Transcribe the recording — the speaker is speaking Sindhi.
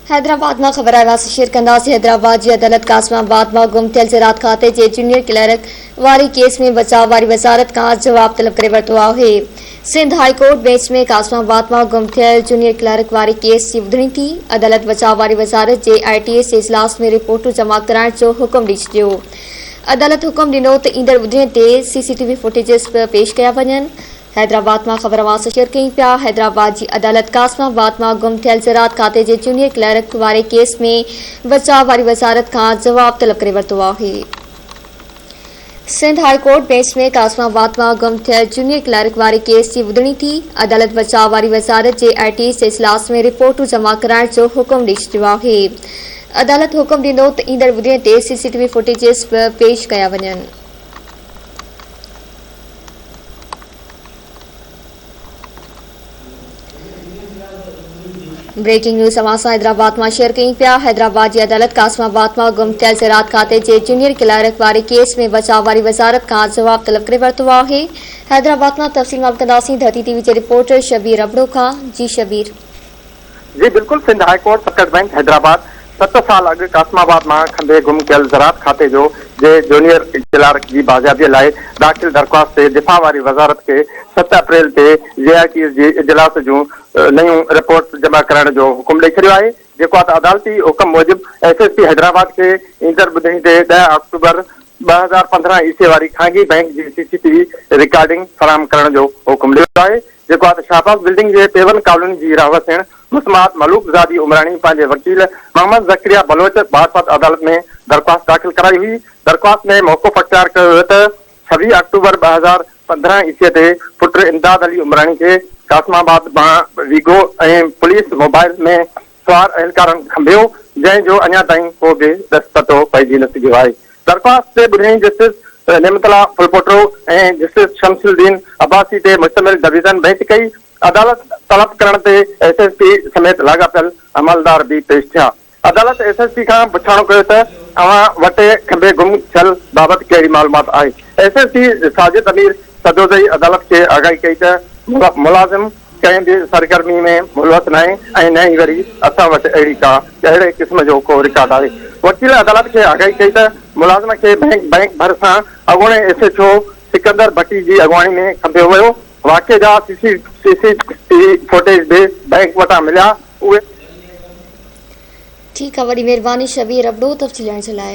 حيدرآباد مان خبر آهي واسي شيئر ڪنداسين حيدرآباد جي عدالت قاسم آباد مان گم ٿيل زراعت کاتي جي جونيئر ڪلارڪ واري ڪيس ۾ بچاء واري وزارت کان جواب طلب ڪري ورتو آهي. Sindh high court bench ۾ Qasimabad مان گم ٿيل جونيئر ڪلارڪ واري ڪيس جي ٻڌڻي ٿي. عدالت بچاء واري وزارت جي آء ٽي ايس جي اجلاس ۾ رپورٽون جمع ڪرائڻ جو حڪم ڏئي ڇڏيو. عدالت حڪم ڏنو ته ايندڙ ٻڌڻي تي سي سي ٽي وي فوٽيجز به پيش ڪيا وڃن. حيدرآباد مان خبر اوهان سان شيئر ڪيون پيا، حيدرآباد جي عدالت قاسم آباد مان گم ٿيل زراعت کاتي جي جونيئر ڪلارڪ واري ڪيس ۾ بچاء واري وزارت کان جواب طلب ڪري ورتو آهي. Sindh high court bench ۾ Qasimabad مان گم ٿيل جونيئر ڪلارڪ واري ڪيس جي ٻڌڻي ٿي، عدالت بچاء واري وزارت جي آء ٽي جي اجلاس ۾ رپورٽون جمع ڪرائڻ جو حڪم ڏئي ڇڏيو آهي. عدالت حڪم ڏنو ته ايندڙ ٻڌڻي تي سي سي ٽي وي فوٽيجز به پيش ڪيا وڃن. بريڪنگ نيوز اوهان سان حيدرآباد مان شيئر ڪيون پيا حيدرآباد جي عدالت قاسم آباد مان گم ٿيل زراعت کاتي جي جونيئر ڪلارڪ واري ڪيس ۾ بچاء واري وزارت کان جواب طلب ڪري ورتو آهي حيدرآباد مان تفصيل معلوم ڪنداسين ڌرتي ٽي وي جي رپورٽر شبير ابڙو کان جي شبير. جي بلڪل Sindh high court circuit bench Hyderabad ست سال اڳ قاسم آباد مان کنڀي گم ڪيل زراعت کاتي جو جي جونيئر ڪلارڪ جي بازيابي لاء داخل درخواست تي دفاع واري وزارت کي ست اپريل تي جي آء ٽيز جي اجلاس جون نيون رپورٽس جمع ڪرائڻ جو حڪم ڏئي ڇڏيو آهي جيڪو آ ته عدالتي حڪم موجب ايس ايس پي حيدرآباد کي ايندڙ ٻڌڻي تي ڏهه آڪٽوبر 2015 عيسي واري خانگي بئنڪ جي C C T V recording فراهم ڪرڻ جو حڪم ڏنو آهي جيڪو آ ته شهباز بلڊنگ جي پيون ڪالوني جي رهواسڻ مسمات ملوڪ زادي عمراڻي پنهنجي وڪيل محمد زڪريا بلوچ معرفت عدالت ۾ درخواست داخل ڪرائي هئي. درخواست ۾ موقف اختيار ڪيو ويو ته 26 آڪٽوبر 2015 عيسوي تي پٽ امداد علي عمراڻي کي قاسم آباد مان ويگو ۽ پوليس موبائل ۾ سوار اهلڪارن کنڀيو، جنهن جو اڃا تائين ڪو به ڏس پتو پئجي نه سگهيو آهي. درخواست تي ٻڌڻي جسٽس نعمت الله ڦلپوٽو ۽ جسٽس شمس الدين عباسي تي مشتمل ڊويزن بئنچ ڪئي. عدالت طلب ڪرڻ تي ايس ايس پي سميت لاڳاپيل عملدار به پيش ٿيا. عدالت ايس ايس پي کان پڇاڻو ڪيو ته اوهان وٽ کنڀي گم ٿيل بابت ڪهڙي معلومات آهي؟ S S P Sajid Amir Sadozai عدالت کي آگاهي ڪئي ته ملازم ڪنهن به سرگرمي ۾ ملوث ناهي ۽ نه ئي وري اسان وٽ اهڙي ڪا اهڙي قسم جو ڪو رڪارڊ آهي. وڪيل عدالت کي آگاهي ڪئي ته ملازم کي بئنڪ بئنڪ ڀرسان اڳوڻي S H O Sikandar Bhatti جي اڳواڻي ۾ کنڀيو ويو، واقعي جا سي سي ٽي وي فوٽيج به بئنڪ وٽان مليا، اهي. ٺيڪ آ وڏي مھرباني شبير ابڙو تفصيل ڏيڻ جي لاء.